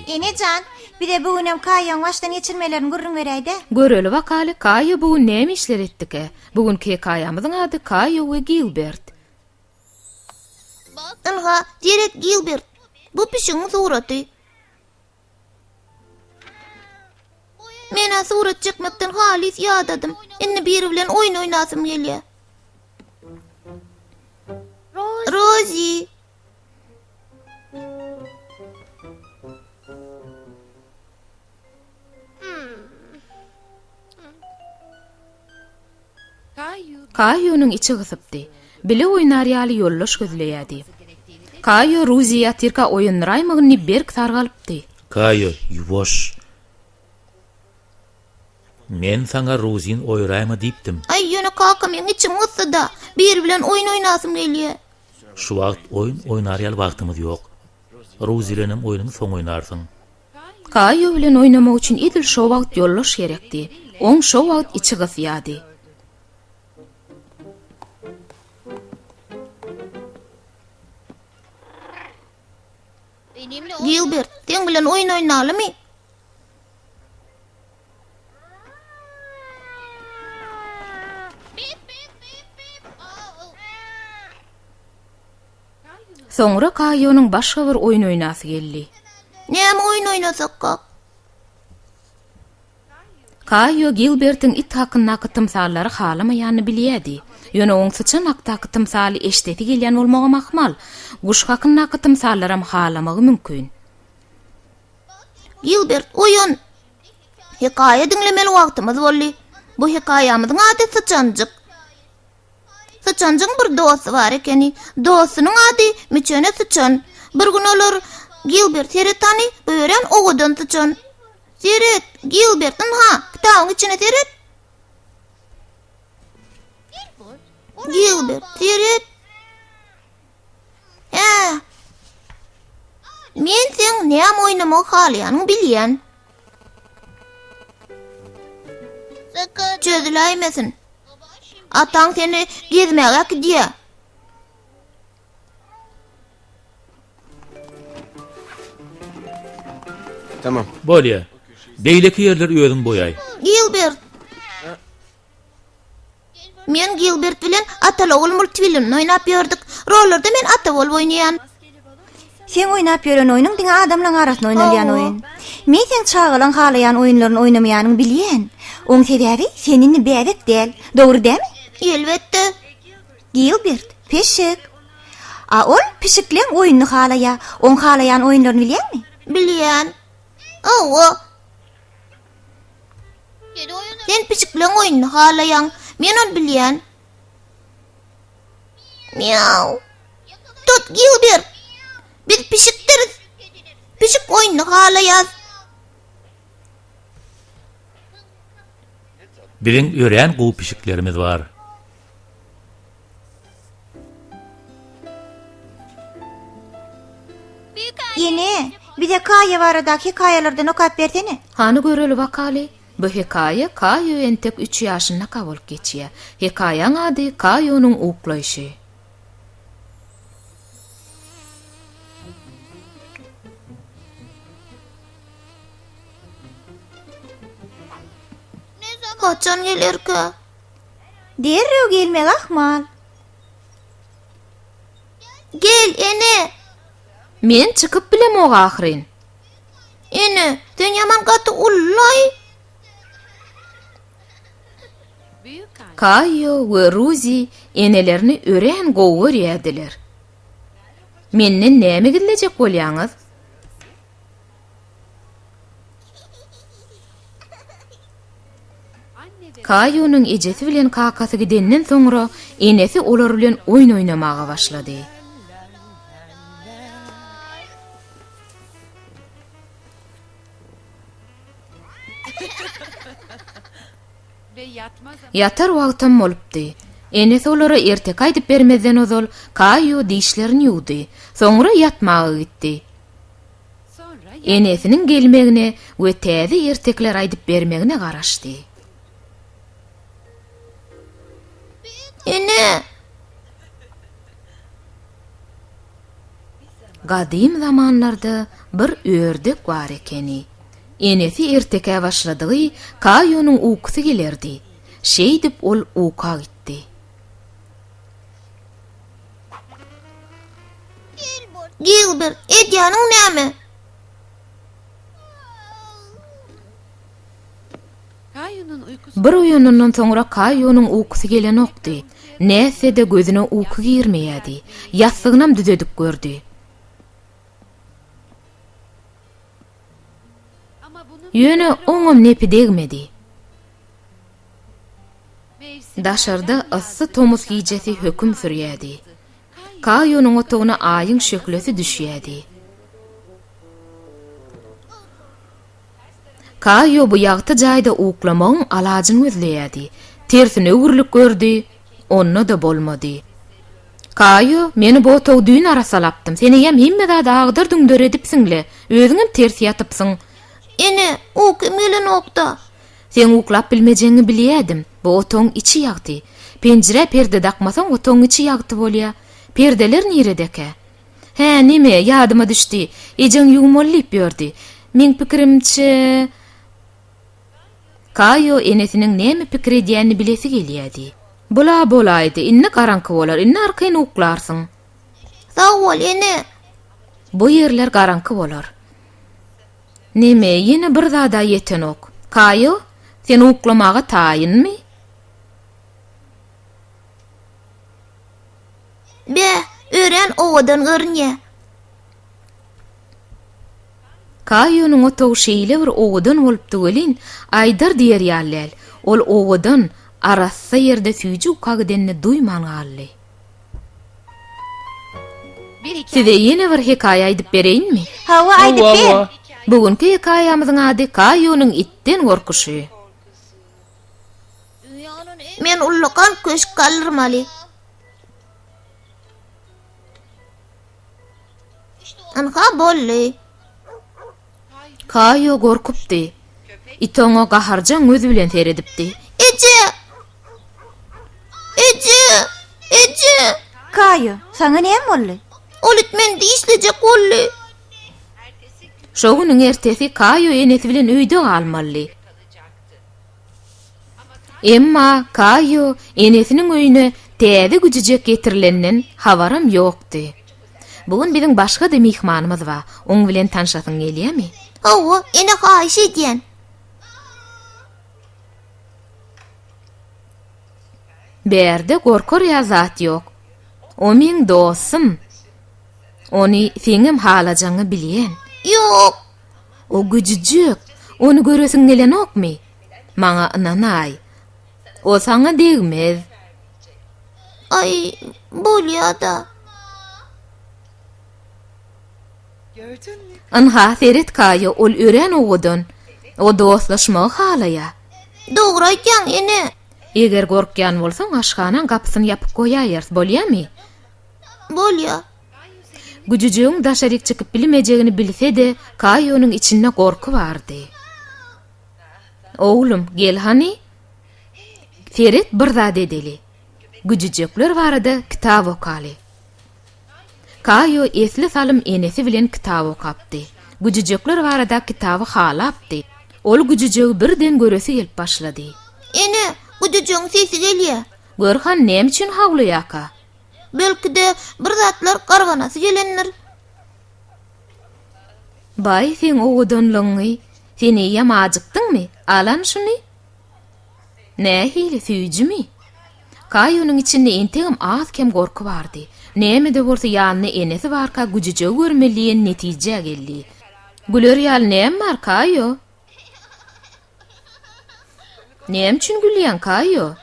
Ene jan, bize bu günem Kaýoň başdan geçirmelerini gürrüň beräý-dä. Göreli bakaly, Kaýo bu gün näme işler etdikä? Bu günki hekaýamyzyň ady Kaýo we Gilbert. Ynha, seret Gilbert, bu pişigiň suraty. Men-ä surat çekmekden halys ýadadym. Indi biri bilen oýun oýnasym gelýär. Rozi! Kaýonyň içi gysypdy. Bile oýnar ýaly ýoldaş gözleýärdi. Kaýo Ruzi ýatyrka oýandyraýmagyny berk sargalypdy. Kaýo, ýuwaş. Men saňa Ruzin oýraýma diýipdim. Aý, ýöne kaka meň içim gysdy-da. Biri bilen oýun oýnasym gelýär. Şu wagt oýun oýnar ýaly wagtymyz ýok. Ruzi bilenem oýnuňy soň oýnarsyň. Kaýo bilen oýnamak üçin edil şo wagt ýoldaş gerekdi. Oň şo wagt içi gysýady. Gilbert, seň bilen oýun oýnalymy? Soňra Kaýonyň başga bir oýun oýnasy geldi. Näme oýun oýnasakka? Kaýo Gilbertiň it hakyndaky tymsallary halamaýanyny bilýärdi. Ýöne oň syçan hakdaky tymsaly eşidesi gelýän bolmagam ahmal. Guş hakyndaky tymsallaram halamagy mümkin. Gilbert, oýan! Hekaýa diňlemeli wagtymyz boldy. Bu hekaýamyzyň ady Syçanjyk. Syçanjygyň bir dosty bar ekeni. Dostunyň ady Müçene syçan. Bir gün olar, Gilbert, seret hany, bu örän owadan syçan. Seret, Gilbert, ynha, kitabyň içine seret. Gilbert, seret. Hä. Men seň näme oýnamagy halaýanyňy bilýän. Çözüläýmesin. Ataň seni gezmäge äkidýär. Tamam. Bolýa. Beýleki ýerleri özüň boýaý. Gilbert. Men Gilbert bilen Ataly-ogul multfilmini oýnap ýördük. Rollarda men ata bolup oýnaýan. Seň oýnap ýören oýnuň diňe adamlaň arasynda oýnalýan oýun. Men seň çagalaň halaýan oýunlaryny oýnamaýanyňy bilýän. Oň sebäbi sen indi bäbek däl. Dogry dämi? Elbetde. Gilbert, pişik. A ol pişikleň oýnuny halaýa. Oň halaýan oýunlaryny bilýäňmi? Bilýän. Hawa. Sen pişikleň oýnuny halaýaň. Men ony bilýän. Miau. Tut, Gilbert. Biz pişikdiris. Pişik oýnuny halaýas. Biziň örän gowy pişiklerimiz bar. Ene, bize Kaýa baradaky hekaýalardan okap bersene. Hany göreli bakaly. Bu hekaýa Kaýo entek üç ýaşyndaka bolup geçýär. Hekaýaň ady Kaýonyň uklaýşy. Haçan gelerkä? Derrew gelmegi ahmal. Gel, ene! Men çykyp bilemok ahyryn. Ene, sen ýaman gaty ullaý. Kaýo we Ruzi enelerini örän gowy görýärdiler. Menden näme gizlejek bolýaňyz? Kaýunyň ejesi bilen kakasy gidenden soňra enesi olar bilen oýun oýnamaga başlady. Ýatar wagtam bolupdy. Enesi olara erteki aýdyp bermezden ozal Kaýu dişlerini ýuwdy. Soňra ýatmaga gitdi. Enesiniň gelmegine we täze ertekiler aýdyp bermegine garaşdy. Ene! Gadym zamanlarda bir ördek bar ekeni. Enesi ertekä başladygy Kaýonyň ukusy gelerdi. Şeýdip ol uka gitdi. Gilbert, edýäniň näme? Bir oýanandan soňra Kaýonyň ukusy gelenokdy. Nätse-de gözüne uky girmeýärdi. Ýassygynam düzedip gördi. Ýöne oňam nepi degmedi. Daşarda yssy tomus gijesi höküm sürýärdi. Kaýonyň otagyna aýyň şöhlesi düşýärdi. Kaýo bu ýagty jaýda uklamagyň alajyny gözleýärdi. Tersine öwrülip gördi, onda-da bolmady. Kaýo, men bu otagy düýn arassalapdym. Sen eýýäm hemme zady agdar-düňder edipsiň-le. Özüňem ters ýatypsyň. Ene, ukym gelenok-da. Seň uklap bilmejegiňi bilýädim. Bu otagyň içi ýagty. Penjirä perde dakmasaň, otagyň içi ýagty bolýa. Perdeler niredekä? Hä, neme, ýadyma düşdi. Ejeň ýuwmaly diýip ýördi. Meň pikirimçe... Kaýo enesiniň näme pikir edýänini bilesi gelýärdi. Bul-a bolaýdy, indi garaňky bolar, indi arkaýyn uklarsyň. Sag bol, ene. Bu ýerler garaňky bolar. Neme, ýene bir zad-a ýetenok. Kaýo, sen uklamaga taýynmy? Bäh, örän owadan görünýär. Kaýonyň otagy şeýle bir owadan bolupdy welin, aýdar diýer ýaly däl. Ol owadan, arassa ýerde süýji uka gidenini duýman galdy. Size ýene bir hekaýa aýdyp bereýinmi? Hawa, aýdyp ber. Bu günki hekaýamyzyň ady Kaýonyň itden gorkuşy. Men ullakan köşk galdyrmaly. Ynha boldy. Kaýo gorkupdy. It oňa gaharjaň göz bilen seredipdi. Eje! Eje! Eje! Kaýo, saňa näme boldy? Ol it meni dişlejek boldy. Şo günüň ertesi Kaýo enesi bilen öýde galmalydy. Emma Kaýo enesiniň öýüne täze güjüjek getirilenden habaram ýokdy. Bu gün biziň başga-da myhmanymyz bar. Oň bilen tanşasyň gelýärmi? Hawa, ene haýyş edýän. Bärde gorkar ýaly zat ýok. O meň dostum. Ony seňem halajagyňy bilýän. Ýok! O güjüjek, ony göresiň gelenokmy? Maňa ynanaý. O saňa degmez. Aý, bolýa-da. Ynha, seret Kaýa, ol örän owadan. O dostlaşmagy halaýar. Dogry aýtýaň, ene. Eger gorkýan bolsaň, aşhanaň gapysyny ýapyk goýaýarys, bolýamy? Bolýa. Güjüjegiň daşaryk çykyp bilmejegini bilse-de, Kaýonyň içinde gorky bardy. Oglum, gel hany. Seret, bir zat edeli. Güjüjekler barada kitap okaly. Kaýo esli salym enesi bilen kitap okapdy. Güjüjekler barada kitaby halapdy. Ol güjüjegi birden göresi gelip başlady. Ene, güjüjegiň sesi gelýär. Gör hany, näme üçin hawlaýarka? Belki-de, bir zatlar garbanasy gelendir. Baý, seň owadanlygyňy! Sen eýýäm ajykdyňmy? Al-an şuny! Nähili, süýjümi? Kaýonyň içinde entegem az-kem gorky bardy. Näme-de bolsa ýanynda enesi barka güjüjegi görmeli diýen netijä geldi. Güler ýaly näme bar, Kaýo? Näme üçin gülýäň, Kaýo?